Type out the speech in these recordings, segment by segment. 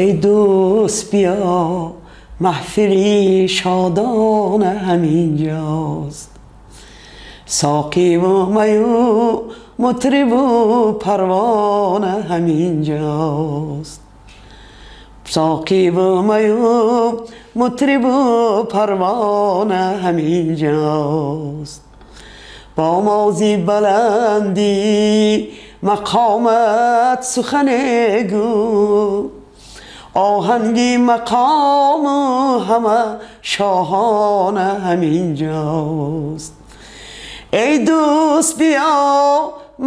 Эй дӯст, биё, маҳфили шодона ҳаминҷост. Соқиву маю, мутрибу парвона ҳаминҷост. Соқиву маю, мутрибу парвона ҳаминҷост. Бо мози баландӣ мақомат сухане гӯ, оҳанги мақому ҳама шоҳона ҳаминҷост. Эй дӯст, биё,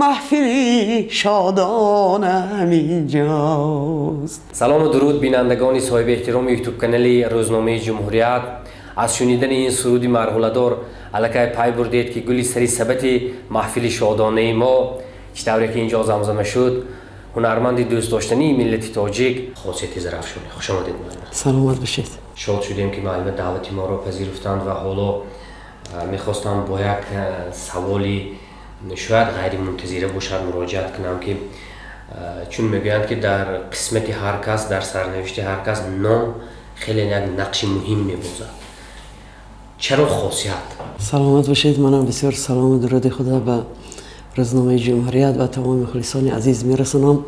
маҳфили шодона ҳаминҷост. Салому дуруд, бинандагони соҳиби эҳтироми ютуб канали рӯзномаи Ҷумҳурият. Аз шунидани ин суруди марғуладор аллакай пай бурдед, ки гули сари сабати маҳфили шодонаи мо, чӣ тавре ки инҷо замзама шуд, ҳунарманди дӯстдоштании миллати тоҷик Хосияти Зарафшонӣ. Хуш омадед, муаллима. Саломат бошед. Шод шудем, ки муаллима даъвати моро пазируфтанд ва ҳоло мехостам бо як саволи шояд ғайримунтазира бошад муроҷиат кунам, ки чун мегӯянд, ки дар қисмати ҳар кас, дар сарнавишти ҳар кас ном хеле як нақши муҳим мебозад. Чаро Хосият? Саломат бошед. Манам бисёр салому дуруди худо ба рӯзномаи Ҷумҳурият ва тамоми мухлисони азиз мерасонам.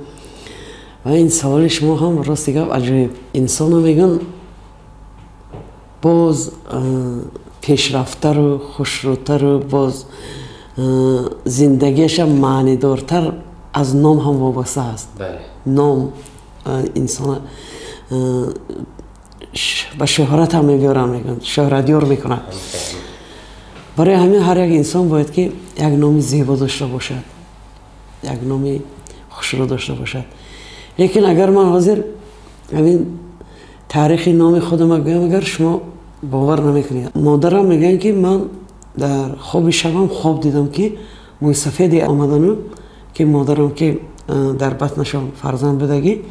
Ва ин саволи шумо ҳам, рости гап, аҷоиб. Инсоно мегӯн, боз пешрафтару хушрӯтару боз зиндагиашам маънидортар аз ном ҳам вобаста аст. Ном инсона ба шӯҳрат ҳам мебиёрам, мегӯянд, шӯҳратёр мекунад. Барои ҳамин ҳар як инсон бояд ки як номи зебо дошта бошад, як номи хушрӯ дошта бошад. Лекин агар ман ҳозир ҳамин таърихи номи худама гӯям, агар шумо бовар намекунед. Модарам мегӯянд, ки ман дар хоби шабам хоб дидам, ки мӯйсафеде омадану, ки модарам ки дар батнашон фарзанд будагӣ,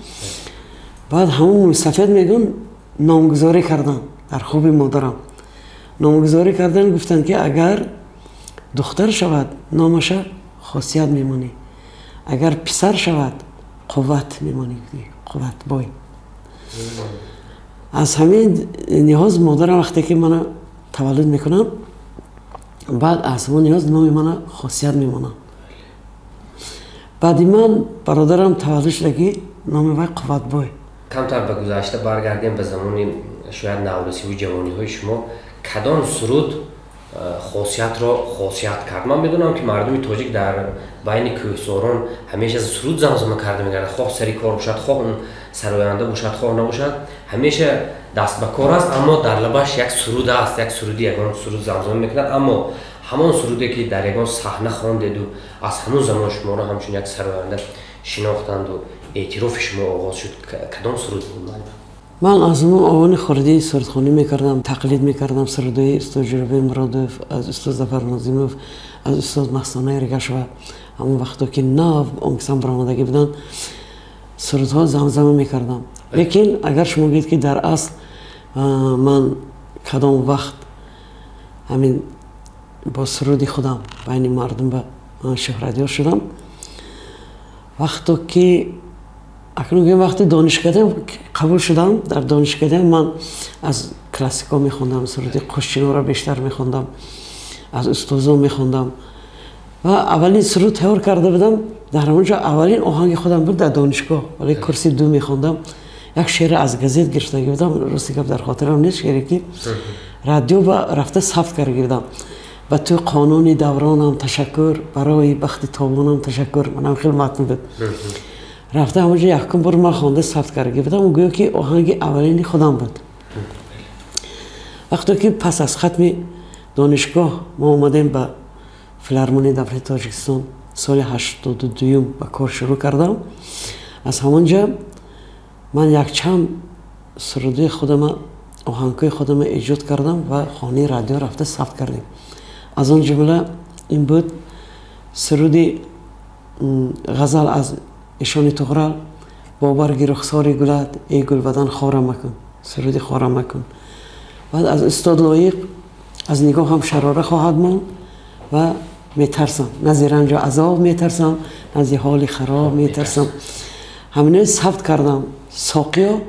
баъд ҳамон мӯйсафед, мегӯн, номгузорӣ карданд. Дар хоби модарам номгузорӣ кардан, гуфтанд, ки агар духтар шавад, номаша Хосият мемонӣ, агар писар шавад, Қувват мемонӣ, Қувватбой. Аз ҳамин ниҳоз модарам вақте ки мана таваллуд мекунам, баъд аз ҳамон ниҳоз номи мана Хосият мемонам. Баъди ман бародарам таваллуд шуда, ки номи вай Қувватбой. Камтар ба гузашта баргардем, ба замони шояд наврасиву ҷавониҳои шумо. Кадом суруд Хосиятро хосият кард? Ман медонам, ки мардуми тоҷик дар байни кӯҳсорон ҳамеша суруд замзама карда мегардад. Хоҳ сари кор бошад, хоҳ сароянда бошад, хоҳ набошад, ҳамеша даст ба кор аст, аммо дар лабаш як суруд аст, як суруди, ягон суруд замзама мекунад. Аммо ҳамон суруде, ки дар ягон саҳна хондеду аз ҳамон замон шуморо ҳамчун як сароянда шинохтанду эътирофи шумо оғоз шуд, кадом суруд буд, муаллима? Ман аз он овони хурдӣ сурудхонӣ мекардам, тақлид мекардам сурудҳои устод Ҷӯрабек Муродов, аз устод Зафар Нозимов, аз устод Мастона Эргашова. Ҳамон вақто ки нав ансамбл омадагӣ буданд, сурудҳо замзама мекардам. Лекин агар шумо гӯед, ки дар асл ман кадом вақт ҳамин бо суруди худам байни мардум ба шӯҳратёр шудам, вақто ки акнун гӯем, вақти донишкада қабул шудам, дар донишкада ман аз классикҳо мехондам, суруди Қушчиноро бештар мехондам, аз устозон мехондам ва аввалин суруд тайёр карда будам. Дар ҳамон ҷо аввалин оҳанги худам буд, дар донишгоҳ, вале курси ду мехондам. Як шеър аз газет гирифтагӣ будам, рости гап, дар хотирам нест шеъре, ки радио ба рафта сабт карда будам: «Ба ту қонуни давронам ташаккур, барои бахти тобонам ташаккур». Манам хеле матн буд. Рафта ҳамонҷо якум бор ман хонда сабт карда будам, гӯё ки оҳанги аввалини худам буд. Вақте ки пас аз хатми донишгоҳ мо омадем ба филармонияи давлати Тоҷикистон, соли 82-юм ба кор шурӯъ кардам. Аз ҳамон ҷо ман якчанд сурудои худама, оҳангҳои худама эҷод кардам ва хонаи радио рафта сабт кардем. Аз он ҷумла ин буд суруди ғазал аз Эшони Туғрал «Бо барги рухсори гулат, эй гулбадан, хорам макун», суруди «Хорам макун», баъд аз устод Лоиқ «Аз нигоҳам шарора хоҳад монд» ва «Метарсам нази ранҷу азоб, метарсам нази ҳоли хароб, метарсам». Ҳаминои сабт кардам. Соқиё.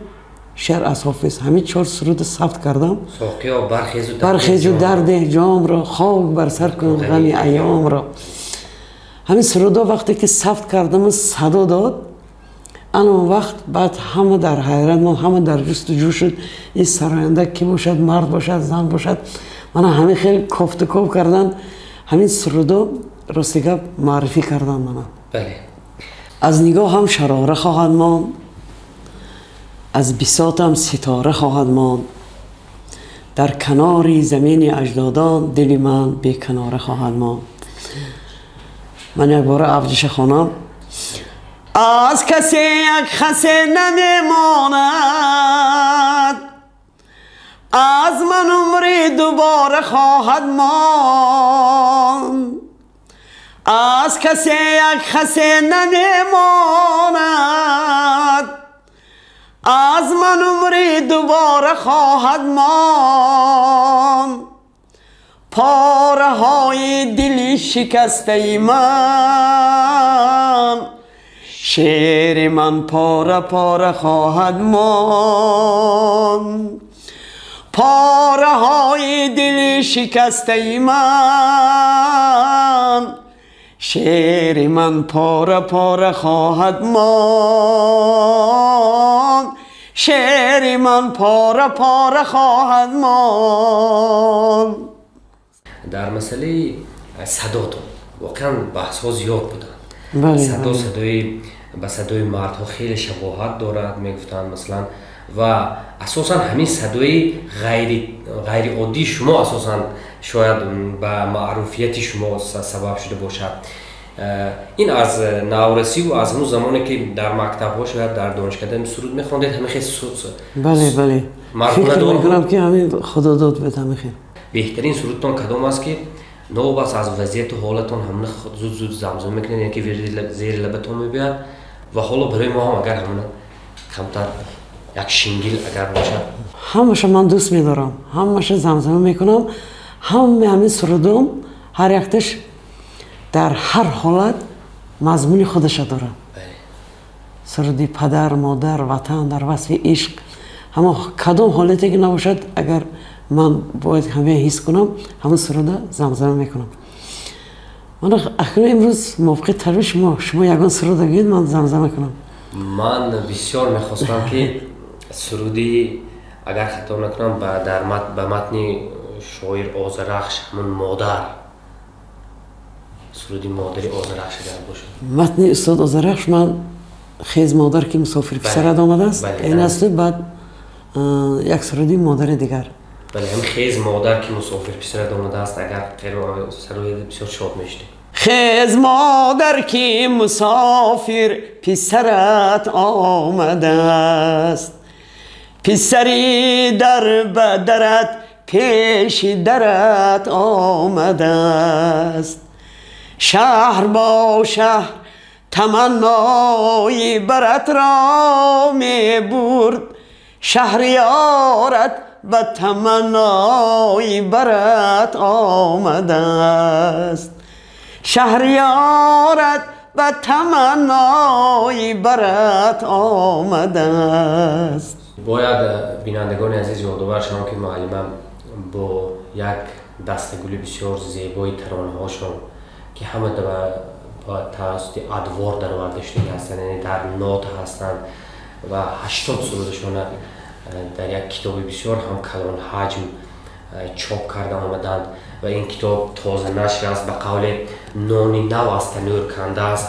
Шеър аз Ҳофиз. Ҳамин чор суруд сабт кардам. Соқиё, бархезу бархезу дарде ҷомро, хок бар сар кун ғами айёмро. Ҳамин сурудо вақте ки сабт кардаму садо дод, ана он вақт баъд ҳама дар ҳайрат монд, ҳама дар ҷустуҷӯ шуд, ин сароянда кӣ бошад, мард бошад, зан бошад. Мана ҳамин хел кофтуков кардан, ҳамин сурудо рости гап муаррифӣ кардан мана. Аз нигоҳам шарора хоҳад монд, аз бисотам ситора хоҳад монд, дар канори замини аҷдодон дили ман беканора хоҳад монд. Ман як бора авҷиша хонам. Аз касе як хасе намемонад, аз ман умри дубора хоҳад монд. Аз касе як хасе намемонад, аз ман умри дубора хоҳад монд. Пораҳои дили шикастаи ман, шеъри ман пора пора хоҳад монд. Пораҳои дили шикастаи ман, шеъри ман пора пора хоҳад монд. Шеъри ман пора пора хоҳад монд. Дар масъалаи садотон воқеан баҳсҳо зиёд буданд. Садо садои ба садои мардҳо хеле шабоҳат дорад, мегуфтанд масалан, ва асосан ҳамин садои ғайриоддии шумо асосан шояд ба маъруфияти шумо сабаб шуда бошад. Ин аз наврасиву аз ҳамун замоне ки дар мактабҳо, шояд дар донишкада суруд мехондед, ҳамин хел? Бале, бале, фикр мекунам, ки ҳамин худодод буд ҳамин хел. Беҳтарин сурудтон кадом аст, ки новобаст аз вазъияту ҳолатон ҳамна зуд зуд замзама мекунед, яке зери лабатон мебиёяд ва ҳоло барои мо ҳам агар ҳамна камтар як шингил агар бошад? Ҳамаша ман дӯст медорам, ҳамаша замзама мекунам. Ҳамаи ҳамин сурудом ҳар якташ дар ҳар ҳолат мазмуни худаша дорад. Суруди падар, модар, ватан, дар васфи ишқ, ҳама кадом ҳолате ки набошад, агар ман бояд ҳамаи ҳис кунам, ҳамон суруда замзама мекунам. Ман акнун имрӯз мувофиқи талаби шумо, шумо ягон суруда гӯед, ман замзама кунам. Ман бисёр мехостам, ки суруди, агар хато накунам, ба матни шоир Озарахш, ҳамон модар, суруди модари Озарахш агар бошад. Матни устод Озарахш ман «Хез, модар, ки мусофир писарат омадааст», ин асту, баъд як суруди модари дигар. Бале, ҳамин «Хез, модар, ки мусофир писарат омадааст» агар сароед, бисёр шод мешудем. Хез, модар, ки мусофир писарат омадааст, писари дар ба дарат пеши дарат омадааст. Шаҳр бо шаҳр таманнои баратро мебурд, шаҳриёрат ба таманнои барат омадааст. Шаҳриёрат ба таманнои барат омадааст. Бояд бинандагони азиз ёдовар шавам, ки муаллима бо як дастагули бисёр зебои таронаҳошон, ки ҳама ба тавассути адвор дароварда шудагӣ ҳастанд, яъне дар нота ҳастанд, ва 80 сурудашона дар як китоби бисёр ҳам калонҳаҷм чоп карда омаданд ва ин китоб тоза нашр аст, ба қавле нони нав аз танӯр кандааст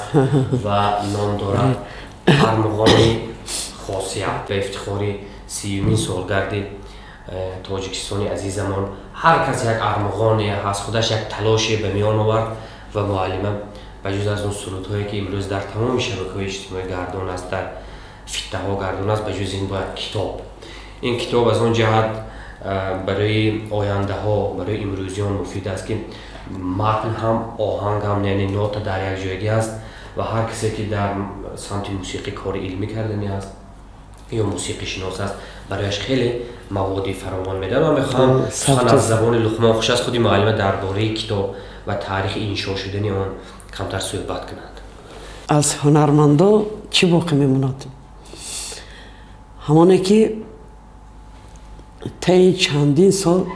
ва ном дорад «Армуғони хосият». Ба ифтихори 30-юмин солгарди Тоҷикистони азизамон ҳар кас як армуғоне ҳаст, худаш як талоше ба миён овард ва муаллима ба ҷуз аз он сурудҳое, ки имрӯз дар тамоми шабакаҳои иҷтимоӣ гардон аст, дар фиттаҳо гардон аст, ба ҷуз ин бояд китоб, ин китоб аз он ҷиҳат барои ояндаҳо, барои имрӯзиён муфид аст, ки матн ҳам, оҳанг ҳам, яъне нота дар як ҷойгӣ аст ва ҳар касе, ки дар самти мусиқӣ кори илмӣ карданӣ аст ё мусиқишинос аст, барояш хеле маводи фаровон медиҳад. Ман мехоҳам сухан аз забони Луқмон хуш аст, худи муаллима дар бораи китоб ва таърихи иншо шудани он камтар суҳбат кунанд. Аз ҳунармандо чӣ боқӣ мемонад? Ҳамоне ки Таи чандин сол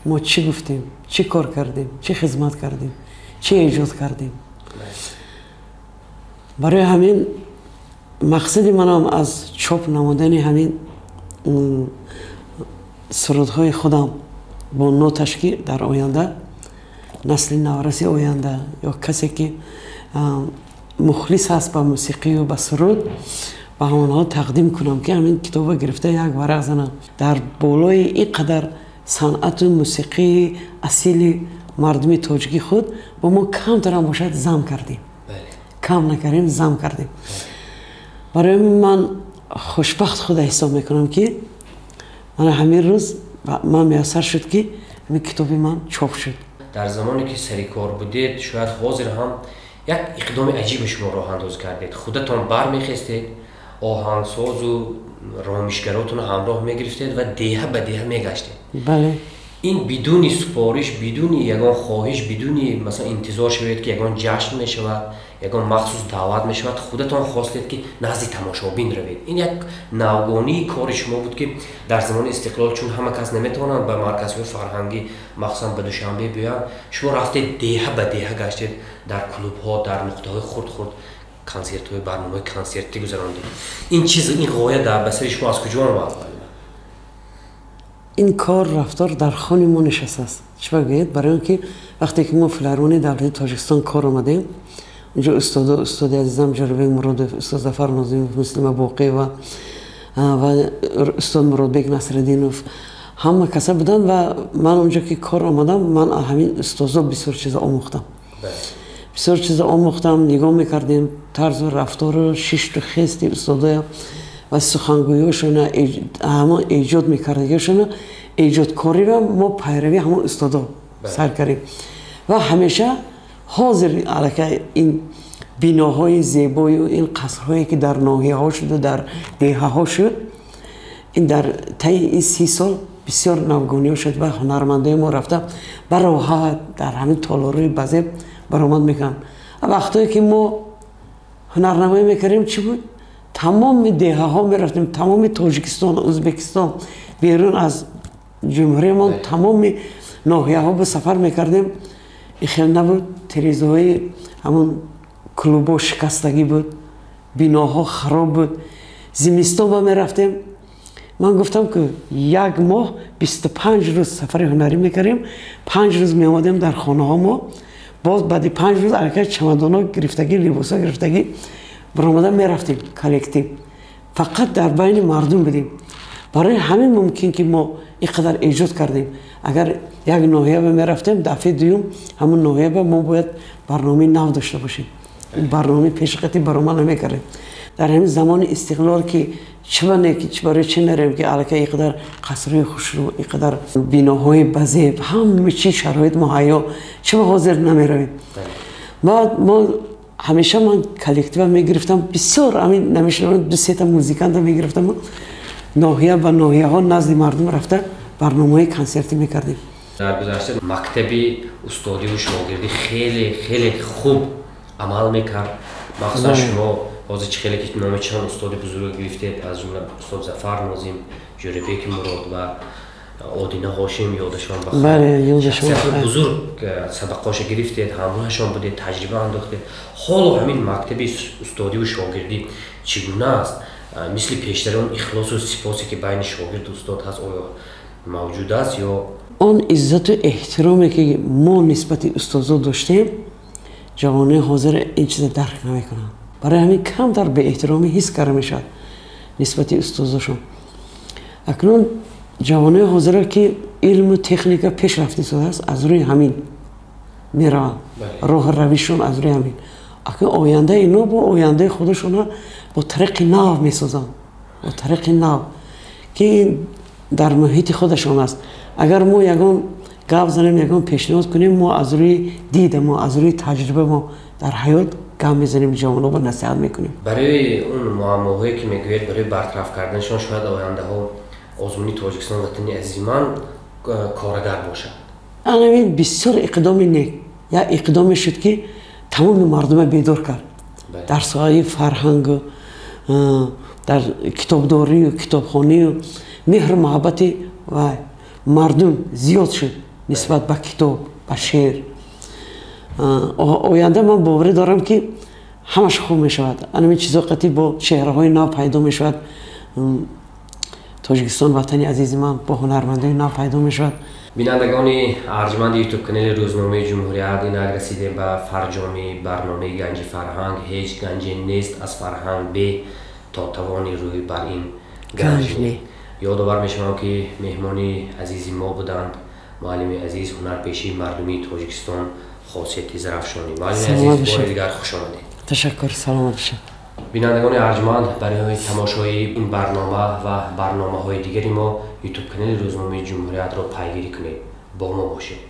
мо чӣ гуфтем, чӣ кор кардем, чӣ хизмат кардем, чӣ эҷод кардем. Барои ҳамин мақсади манам аз чоп намудани ҳамин сурудҳои худам бо ноташ, ки дар оянда насли навраси оянда ё касе ки мухлис аст ба мусиқию ба суруд, ба ҳамонҳо тақдим кунам, ки ҳамин китобро гирифта як варақ занам, дар болои ин қадар санъату мусиқии асили мардуми тоҷики худ бо мо камтарам бошад зам кардем, кам накардем, зам кардем. Барои ман хушбахт худа ҳисоб мекунам, ки мана ҳамин рӯз ман муяссар шуд, ки ҳамин китоби ман чоп шуд. Дар замоне ки сари кор будед, шояд ҳозир ҳам, як иқдоми аҷибе шумо роҳандоз кардед. Худатон бармехестед, оҳангсозу ромишгаротонро ҳамроҳ мегирифтед ва деҳа ба деҳа мегаштед. Бале. Ин бидуни супориш, бидуни ягон хоҳиш, бидуни масалан интизор шавед, ки ягон ҷашн мешавад, ягон махсус даъват мешавад, худатон хостед, ки назди тамошобин равед. Ин як навгонии кори шумо буд, ки дар замони истиқлол, чун ҳама кас наметавонанд ба марказҳои фарҳангӣ, махсусан ба Душанбе биёянд, шумо рафтед, деҳа ба деҳа гаштед, дар клубҳо, дар нуқтаҳои хурд хурд консертҳои, барномаҳои консертӣ гузарондед. Ин чиз, ин ғоя дар ба сари шумо аз куҷо омад? Ин кор, рафтор дар хони мо нишастааст. Чӣ бигӯед? Барои он ки вақте ки мо филармонияи давлатии Тоҷикистон кор омадем, унҷо устодо, устоди азизам Ҷӯрабек Муродов, устод Зафар Нозимов, Муслима Боқиева ва устод Муродбек Насриддинов, ҳама каса буданд. Ва ман онҷо ки кор омадам, ман ҳамин устозо бисёр чиза омӯхтам, бисёр чиза омӯхтам. Нигоҳ мекардем тарзу рафтору шишту хести устодоя ва сухангӯиҳошона, ҳамон эҷод мекардагиҳошона, эҷодкориро мо пайравӣ ҳамон устодо сар кардем. Ва ҳамеша ҳозир аллакай ин биноҳои зебою ин қасрҳое ки дар ноҳияҳо шуду дар деҳаҳо шуд, ин дар таи ин 30 сол бисёр навгониҳо шуд ва ҳунармандои мо рафта ба роҳат дар ҳамин толорҳои базеб баромад мекунанд. Вақтое ки мо ҳунарнамоӣ мекардем, чӣ буд? Тамоми деҳаҳо мерафтем, тамоми Тоҷикистон, Ӯзбекистон, берун аз ҷумҳуриямон, тамоми ноҳияҳо ба сафар мекардем. Ин хел набуд. Тирезаҳои ҳамон клубҳо шикастагӣ буд, биноҳо хароб буд. Зимистон ба мерафтем. Ман гуфтам, ки як моҳ 25 рӯз сафари ҳунарӣ мекардем, 5 рӯз меомадем дар хонаҳо мо, боз баъди 5 рӯз аллакай чамадонҳо гирифтагӣ, либосҳо гирифтагӣ баромада мерафтем. Коллектив фақат дар байни мардум будем. Барои ҳамин мумкин ки мо ин қадар эҷод кардем. Агар як ноҳия ба мерафтем, дафъаи дуюм ҳамон ноҳия ба мо бояд барномаи нав дошта бошем. Барномаи пешқати баромад намекардем. Дар ҳамин замони истиқлол ки чӣ не, ки барои чӣ нарем, ки аллакай ин қадар қасрҳои хушрӯ, ин қадар биноҳои базеб, ҳама чи шароит муҳайё, чӣ ба ҳозир намеравем? Баъд мо ҳамеша ман коллектива мегирифтам, бисёр ҳамин намешавам, ду сета музиканта мегирифтам, ноҳия ба ноҳияҳо назди мардум рафта барномаҳои консертӣ мекардем. Дар гузашта мактаби устодиву шогирдӣ хеле хеле хуб амал мекард. Махсусан шумо ҳозир чӣ хеле ки номи чанд устоди бузург гирифтед, аз ҷумла устод Зафар Нозим, Ҷӯрабеки Мурод ва Одина Ҳошим, ёдашон бахайр, бузург сабақоша гирифтед, ҳамроҳашон будед, таҷриба андохтед. Ҳоло ҳамин мактаби устодиву шогирдӣ чӣ гуна аст? Мисли пештар он ихлосу сипосе ки байни шогирду устод ҳаст, оё мавҷуд аст ё? Он иззату эҳтироме ки мо нисбати устозо доштем, ҷавонои ҳозир ин чиза дарк намекунанд. Барои ҳамин камтар беэҳтиромӣ ҳис карда мешавад нисбати устозошон. Акнун ҷавонои ҳозира ки илму техника пеш рафта истодааст, аз рӯи ҳамин мераванд, роҳу равишшон аз рӯи ҳамин. Акнун ояндаи ино бо ояндаи худашона бо тариқи нав месозанд, бо тариқи нав ки дар муҳити худашон аст. Агар мо ягон гап занем, ягон пешниҳод кунем, мо аз рӯи дида, мо аз рӯи таҷриба мо дар ҳаёт гап мезанем, ҷавонҳоро насиҳат мекунем. Барои он муаммоҳое ки мегӯед, барои бартараф карданашон шояд ояндаҳо озмуни «Тоҷикистон ватани азизи ман» корагар бошад. Анамин бисёр иқдоми нек, як иқдоме шуд, ки тамоми мардума бедор кард дар соҳаи фарҳангу дар китобдорию китобхонию меҳру муҳаббати Вай мардум зиёд шуд нисбат ба китоб, ба шеър. Оянда ман боварӣ дорам, ки ҳамаш хуб мешавад. Анами чизо қатӣ бо чеҳраҳои нав пайдо мешавад. Тоҷикистон, ватани азизи ман, бо ҳунармандои нав пайдо мешавад. Бинандагони арҷманди Ютуб канали Рӯзномаи Ҷумҳурият, инак расидем ба фарҷоми барномаи Ганҷи фарҳанг. Ҳеҷ ганҷе нест аз фарҳанг бе, то тавони рӯй бар ин ганҷ. Ёдовар мешавам, ки меҳмони азизи мо буданд муаллими азиз, ҳунарпешии мардумии Тоҷикистон Хосияти Зарафшонӣ. Муаллими азиз, бори дигар хуш омадед. Ташаккур, саломат бошед. Бинандагони арҷманд, барои тамошои ин барнома ва барномаҳои дигари мо Ютуб канали Рӯзномаи Ҷумҳуриятро пайгирӣ кунед, бо мо бошед.